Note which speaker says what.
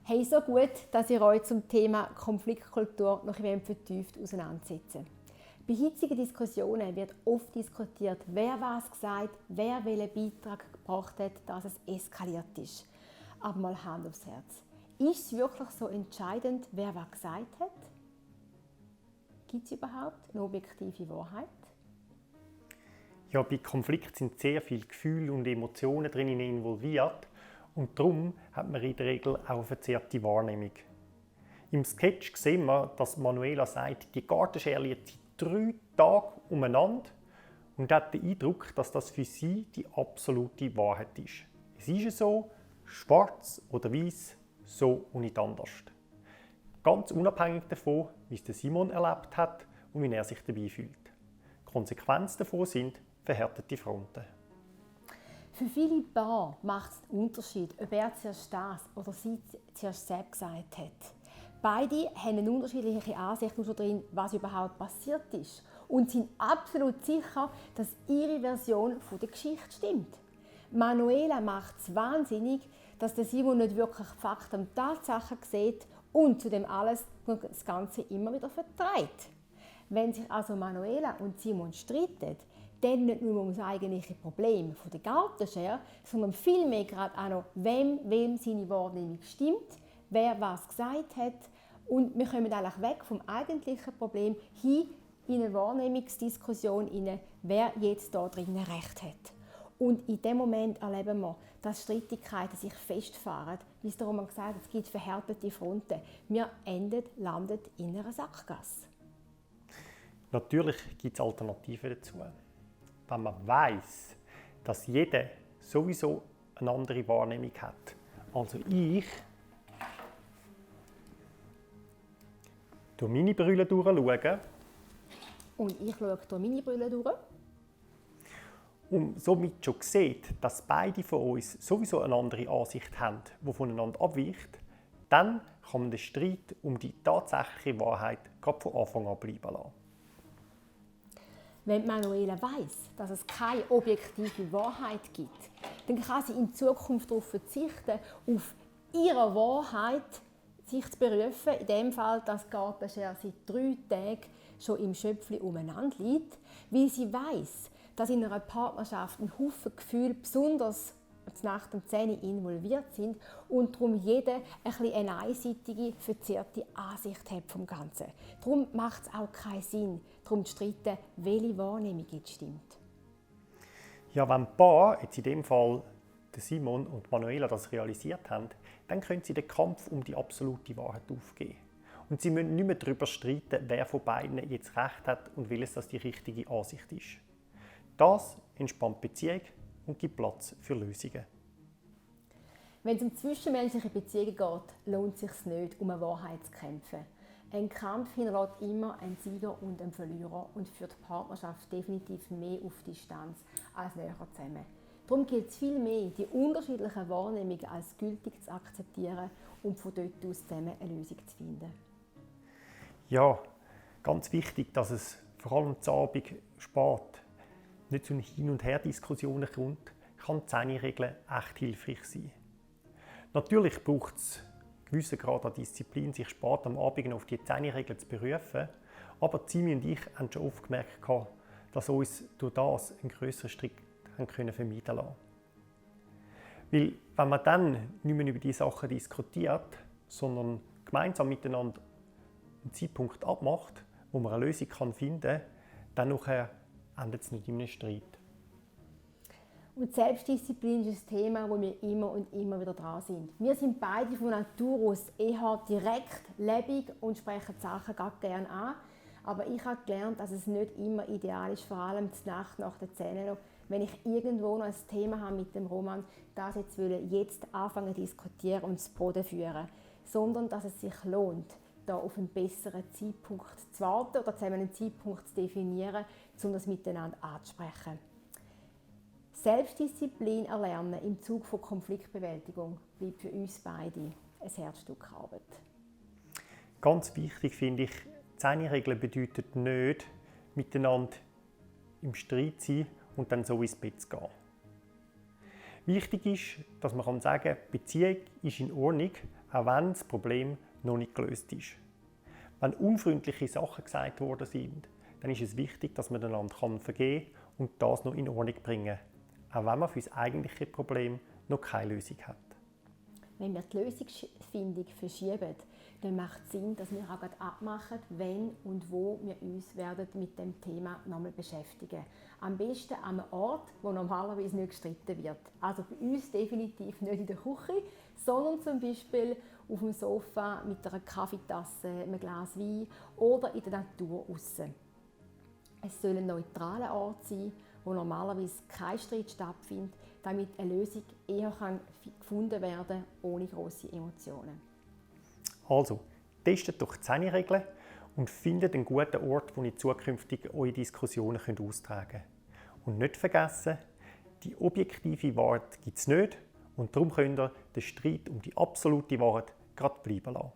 Speaker 1: Hey, so gut, dass ihr euch zum Thema Konfliktkultur noch ein vertieft auseinandersetzt. Bei hitzigen Diskussionen wird oft diskutiert, wer was gesagt, wer welchen Beitrag gebracht hat, dass es eskaliert ist. Aber mal Hand aufs Herz. Ist es wirklich so entscheidend, wer was gesagt hat? Gibt es überhaupt eine objektive Wahrheit?
Speaker 2: Ja, bei Konflikt sind sehr viele Gefühle und Emotionen drin involviert und darum hat man in der Regel auch eine verzerrte Wahrnehmung. Im Sketch sehen wir, dass Manuela sagt, die Gartenschere liegt seit 3 Tagen umeinander und hat den Eindruck, dass das für sie die absolute Wahrheit ist. Es ist so, schwarz oder weiß, so und nicht anders. Ganz unabhängig davon, wie es Simon erlebt hat und wie er sich dabei fühlt. Die Konsequenzen davon sind verhärtete Fronten.
Speaker 1: Für viele Paare macht es einen Unterschied, ob er zuerst das oder sie zuerst selbst gesagt hat. Beide haben eine unterschiedliche Ansicht darin, was überhaupt passiert ist und sind absolut sicher, dass ihre Version der Geschichte stimmt. Manuela macht es wahnsinnig, dass der Simon nicht wirklich Fakten und Tatsachen sieht und zudem alles das Ganze immer wieder vertreibt. Wenn sich also Manuela und Simon streiten, dann nicht nur um das eigentliche Problem der Gartenschere, sondern vielmehr gerade auch noch, wem seine Wahrnehmung stimmt, wer was gesagt hat. Und wir kommen eigentlich weg vom eigentlichen Problem hin in eine Wahrnehmungsdiskussion, wer jetzt da drinnen Recht hat. Und in dem Moment erleben wir, dass Streitigkeiten sich festfahren, wie es der Roman gesagt hat, es gibt verhärtete Fronten. Wir landen in einer Sackgasse.
Speaker 2: Natürlich gibt es Alternativen dazu. Wenn man weiss, dass jeder sowieso eine andere Wahrnehmung hat. Also ich durch meine Brille durchschauen.
Speaker 1: Und ich schaue durch meine Brille durch.
Speaker 2: Und somit schon sieht, dass beide von uns sowieso eine andere Ansicht haben, die voneinander abweicht, dann kann man den Streit um die tatsächliche Wahrheit gerade von Anfang an bleiben lassen.
Speaker 1: Wenn Manuela weiss, dass es keine objektive Wahrheit gibt, dann kann sie in Zukunft darauf verzichten, auf ihre Wahrheit sich zu berufen. In dem Fall, dass die Gartenschere seit 3 Tagen schon im Schöpfli umeinander liegt, weil sie weiss, dass in einer Partnerschaft ein Haufen Gefühle besonders nach dem 10 involviert sind und darum jeder eine einseitige, verzerrte Ansicht hat vom Ganzen. Darum macht es auch keinen Sinn, darum zu streiten, welche Wahrnehmung jetzt stimmt.
Speaker 2: Ja, wenn die Paar, jetzt in dem Fall Simon und Manuela, das realisiert haben, dann können sie den Kampf um die absolute Wahrheit aufgeben. Und sie müssen nicht mehr darüber streiten, wer von beiden jetzt Recht hat und welches das die richtige Ansicht ist. Das entspannt die Beziehung und gibt Platz für Lösungen.
Speaker 1: Wenn es um zwischenmenschliche Beziehungen geht, lohnt es sich nicht, um eine Wahrheit zu kämpfen. Ein Kampf hinterlässt immer einen Sieger und einen Verlierer und führt die Partnerschaft definitiv mehr auf Distanz als näher zusammen. Darum gilt es vielmehr, die unterschiedlichen Wahrnehmungen als gültig zu akzeptieren und von dort aus zusammen eine Lösung zu finden.
Speaker 2: Ja, ganz wichtig, dass es vor allem am Abend spät nicht zu Hin- und Her-Diskussionen kommt, kann die 10-Regel echt hilfreich sein. Natürlich braucht es einen gewissen Grad an Disziplin, sich spät am Abend auf die 10-Regel zu berufen, aber Simi und ich haben schon oft gemerkt, dass uns durch das einen grösseren Streit vermeiden lassen. Weil wenn man dann nicht mehr über diese Sachen diskutiert, sondern gemeinsam miteinander einen Zeitpunkt abmacht, wo man eine Lösung finden kann, dann nachher endet es nicht in einem Streit.
Speaker 1: Und Selbstdisziplin ist ein Thema, wo wir immer und immer wieder dran sind. Wir sind beide von Natur aus eher direkt, lebendig und sprechen die Sachen gerne an. Aber ich habe gelernt, dass es nicht immer ideal ist, vor allem die Nacht nach der 10, wenn ich irgendwo noch ein Thema habe mit dem Roman, das jetzt anfangen zu diskutieren und zu Boden führen. Sondern dass es sich lohnt, da auf einen besseren Zeitpunkt zu warten oder zusammen einen Zeitpunkt zu definieren, um das miteinander anzusprechen. Selbstdisziplin erlernen im Zug von Konfliktbewältigung bleibt für uns beide ein Herzstück Arbeit.
Speaker 2: Ganz wichtig finde ich, die 10-Regel bedeutet nicht, miteinander im Streit zu sein und dann so ins Bett zu gehen. Wichtig ist, dass man sagen kann, die Beziehung ist in Ordnung, auch wenn das Problem noch nicht gelöst ist. Wenn unfreundliche Sachen gesagt worden sind, dann ist es wichtig, dass man einander vergeben kann und das noch in Ordnung bringen, auch wenn man für das eigentliche Problem noch keine Lösung hat.
Speaker 1: Wenn wir die Lösungsfindung verschieben, dann macht es Sinn, dass wir auch gerade abmachen, wenn und wo wir uns werden mit dem Thema nochmal beschäftigen. Am besten an einem Ort, wo normalerweise nicht gestritten wird. Also bei uns definitiv nicht in der Küche, sondern zum Beispiel auf dem Sofa mit einer Kaffeetasse, einem Glas Wein oder in der Natur aussen. Es soll ein neutraler Ort sein, wo normalerweise kein Streit stattfindet, damit eine Lösung eher gefunden werden kann, ohne grosse Emotionen.
Speaker 2: Also, testet doch die 10 Regeln und findet einen guten Ort, wo ihr zukünftig eure Diskussionen austragen könnt. Und nicht vergessen, die objektive Wahrheit gibt es nicht und darum könnt ihr den Streit um die absolute Wahrheit gerade bleiben lassen.